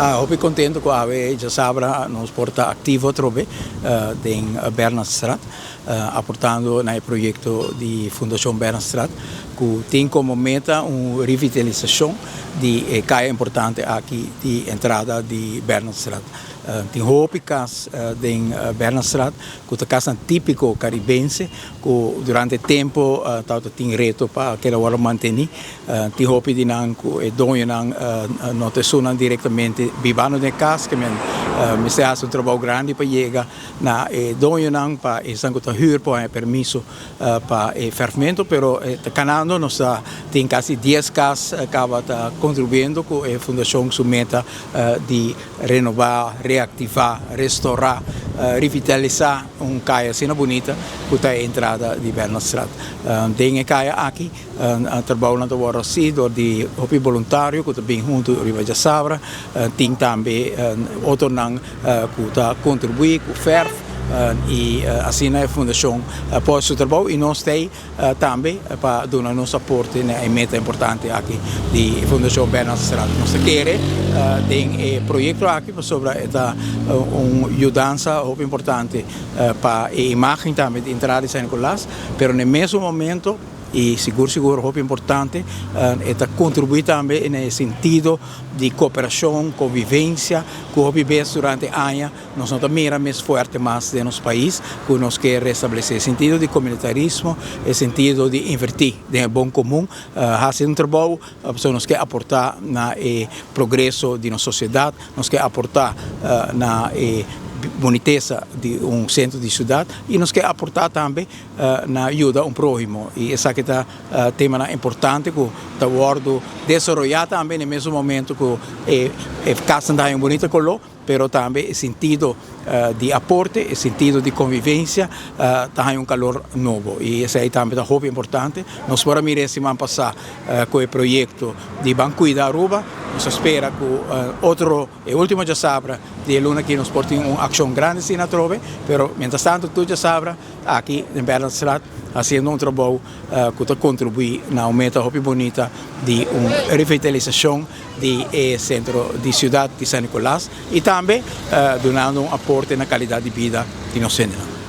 Hopi contento cu awe djasabra nos por ta activo atrobe den Bernardstraat, aportando na e proyecto di Fundacion Bernardstraat cu tin como meta un revitalisacion di e caya importante aki di entrada di Bernardstraat. Tin hopi cas den Bernardstraat cu ta casnan tipico Caribense cu durante tempo tabata tin reto pa keda worde manteni. Tin hopi di nan ku e doñonan no ta esunnan direktamente bibando den e kas, ke men mester hasi un trabou grandi pa yega na e doñonan pa esnan ku ta hür por haña permiso pa e fèrfmentu. Pero ta kanando, nos ta tin kasi dies kas kaba ta kontribuyendo ku e fundashon su meta di renobá, reaktivá, restorá, revitalisá un kaya asina bunita ku ta e entrada di Bernardstraat. Den e kaya aki Trabounan ta wòrdu hasi dor di hopi boluntario ku ta bin huntu riba djasabra. Tin tambe otronan ku ta kontribuí ku fèrf i asina e fundashon por hasi su trabou i nos ta ei tambe pa duna nos aporte na e meta importante aki di Fundashon Bernardstraat. Nos ta kere den e proyekto aki pasobra e ta un yudansa hopi importante pa e imágen tambe di entrada di San Nicolas, pero na e mesun momento, I sigur sigur hopi importante e ta kontribuí tambe na e sentido di koperashon, konvivensia ku hopi bes durante aña nos no ta mira mes fuerte mas den nos pais ku nos ke restablesé. E sentido di komunitarismo, e sentido di invertí den e bon komun, hasi un trabou pasobra nos ke aportá na e progreso di nos sosiedat, nos ke aportá na e bunitesa di un sentro di siudat i nos ke aportá tambe na yuda un próhimo i esaki ta temanan importante ku ta wòrdu desaroyá tambe na e mesun momento ku e kasnan ta haña un bunita koló, pero tambe e sentido di aporte, e sentido di konvivensia ta haña un kalor nobo i esei tambe ta hopi importante. Nos por a mira e siman pasá ku e proyekto di Ban Kuida Aruba, nos ta spera ku otro. E ultimo djasabra di e luna aki nos por tin un akshon grandi asina atrobe, pero mientras tanto tur djasabra aki den Bernardstraat hasiendo un trabou ku ta kontribuí na un meta hopi bunita di un revitalisashon di e sentro di siudat di San Nicolas i tambe dunando un aporte na kalidat di bida di nos hendenan.